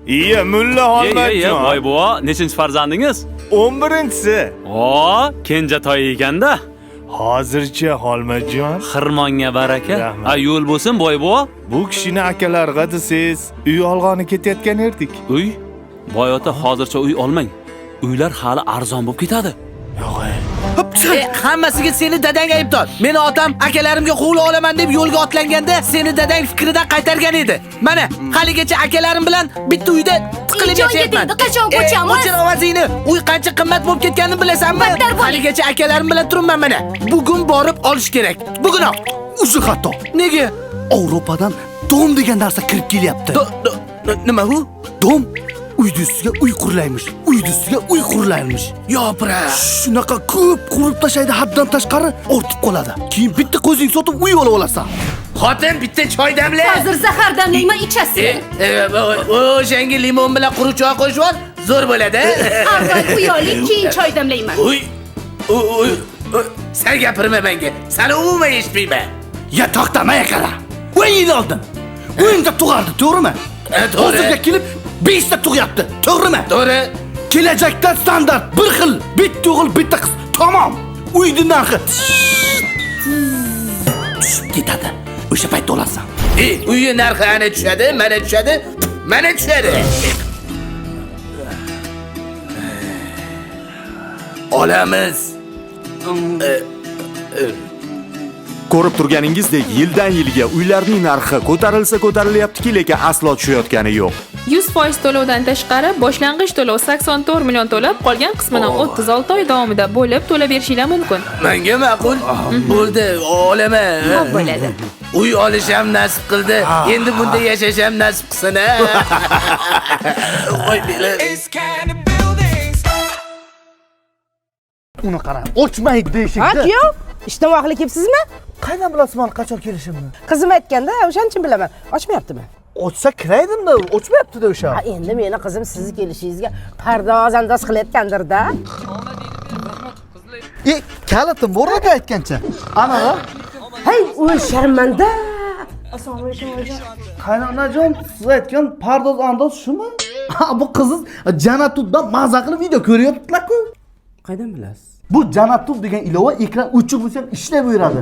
Iya, mulla Holmatjon. Voy buva, nechinchi farzandingiz? 11-si. O, kenjatoy ekanda. Hozircha Holmatjon. Xirmonga baraka. Rahmat. A, yo'l bo'lsin, boy buva. Bu kishini akalariga desangiz, uy olg'oni ketayotgan erdik. Uy? Boy ota, hozircha uy olmang. Uylar hali arzon bo'lib ketadi. Yo'q. Hammasiga seni dadang aybdor. Meni otam akalarimga hovli olaman deb yo'lga otlanganda seni dadang fikridan qaytargan edi. Mana haligacha akalarim bilan bitta uyda tiqilib Joyga yashayapman. tegdi, qachon ko'chamiz? O'chir ovozingni. Uy qancha qimmat bo'lib ketganini bilasanmi? Battar bo'ling. Haligacha akalarim bilan turibman mana. Bugun borib olish kerak. Bugunoq. O'zi xato. Nega? Yevropadan dom degan narsa kirib kelyapti. Nima bu? Dom uyni ustiga uy qurilaymish. Uyni ustiga uy qurilaymish. Yopra. Shunaqa ko'p qurib tashlaydi, haddan tashqari ortib qoladi. Keyin bitta ko'zing sotib uy olib olasan. Xotin, bitta choy damla. Hozir zahar damlayman, ichasiz. O'shanga limon bilan quruq choy qo'shib ol, zo'r bo'ladi. Avval uy oling, keyin choy damlayman. Uy, uy, uy, sen gapirma menga. Seni umuman eshitmayman. Ya to'xtama qara. 10 yil oldin. 10 ta tug'ardi, to'g'rimi? To'g'ri. Hozirga kelib 5 ta tug'yapti, to'g'rimi? To'g'ri. Kelajakda standart bir xil, bitta o'g'il, bitta qiz, tamom. Uyning narxi tushib ketadi. O'sha paytda olasan. Uyi narxi ana tushadi, mana tushadi, mana tushadi. Olamiz. Ko'rib turganingizdek, yildan yilga uylarning narxi ko'tarilsa ko'tarilyaptiki, lekin aslo tushayotgani yo'q. 100% to'lovdan tashqari boshlang'ich to'lov 84 million to'lab, qolgan qismini 36 oy davomida bo'lib to'lab berishinglar mumkin. Menga ma'qul. Bo'ldi, olaman. Xo'p bo'ladi. Uy olish ham nasib qildi. Endi bunda yashash ham nasib qilsin a. Voy bela. Uni qarang, ochmaydi eshikni. Ha, kuyov, ishdan vaqtli kelibsizmi? Qaydan bilasiz mani qachon kelishimni? Qizim aytganda, o'shaning uchun bilaman. Ochmayaptimi? Ochsa kiraydim-da, ochmayapti-da o'sha. Ha, endi meni qizim sizni kelishingizga pardoz andoz qilayotgandir-da. Kalitim bor edi aytgancha. Ana. Hey, u sharmanda. Assalomu alaykum oyijon. Qaynonajon, siz aytgan pardoz andoz shumi? Ha, bu qiziz Janatubdan maza qilib video ko'ryaptilar-ku. Qaydan bilasiz? Bu Janatub degan ilova ekran o'chiq bo'lsa ham ishlayveradi.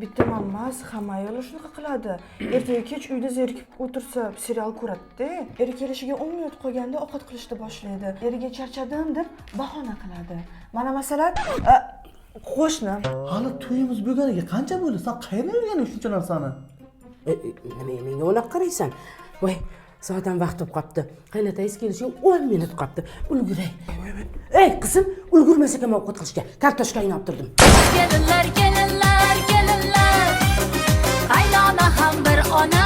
Bitta man emas, hamma ayollar shunaqa qiladi. Ertaga kech uyda zerikib o'tirsa, serial ko'radi-da. Eri kelishiga 10 minut qolganda ovqat qilishni boshlaydi. Eriga charchadim deb bahona qiladi. Mana masalan, qo'shnim. Hali to'yimiz bo'lganiga qancha bo'ldi? Sen qayerdan o'rganding shuncha narsani? Nima menga unaqa qaraysan? Voy, soatdan vaqt bo'lib qopti. Qaynotangiz kelishiga 10 minut qopti. Ulguray. Ey, qizim, ulgurmas ekan ovqat qilishga. Kartoshka olib turdim. Kelinlar, kelinlar, kelinlar. Qaynona ham bir ona.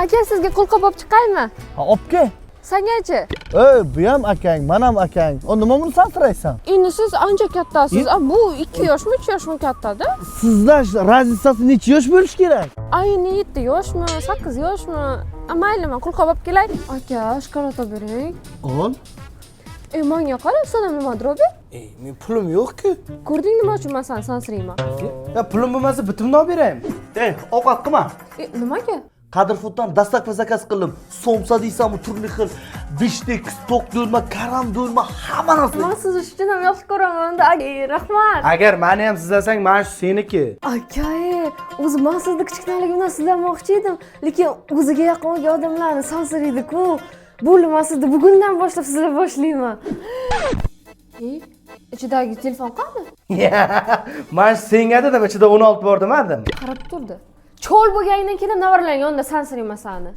Aka, sizga qo'lqop olib chiqaymi? Ha, olib kel. Sangachi? Ey, bu ham akang, men ham akang. O nima buni sansiraysan? Endi siz ancha kattasiz. A, bu 2 yoshmi, 3 yoshmi kattada? Sizlar razitsasi necha yosh bo'lishi kerak? Ayni 7 yoshmi, 8 yoshmi? A, mayli, men qo'lqop olib kelay. Aka, shokolad olib bering. Ol. Menga qara, sen ham nimadir olib ber. Men pulim yo'q-ku. Ko'rding nima uchun men seni sansirayman? Ya pulim bo'lmasa bitimni olib beraymi? Ey, ovqat qilma. Nimaga? Qadr Fooddan dastlabki zakaz qildim. Somsa deysanmi, turli xil bishtek, to'q do'lma, karam do'lma, hamma narsa. Men sizni shuncha ham yaxshi ko'raman. Rahmat. Agar meni ham sizlasang, mana shu seniki. Aka, o'zi men sizni kichkinaligimdan sizlamoqchi edim, lekin o'ziga yaqin olgan odamlarni sansiraydi-ku. Bo'ldi, men sizni bugundan boshlab sizlab boshlayman. Ichidagi telefon qani? Mana shu senga dedim, ichida 16 bor demadim. Qarab turdi. Cho'l bo'lganingdan keyin nevaralarning yonida sansirayman seni.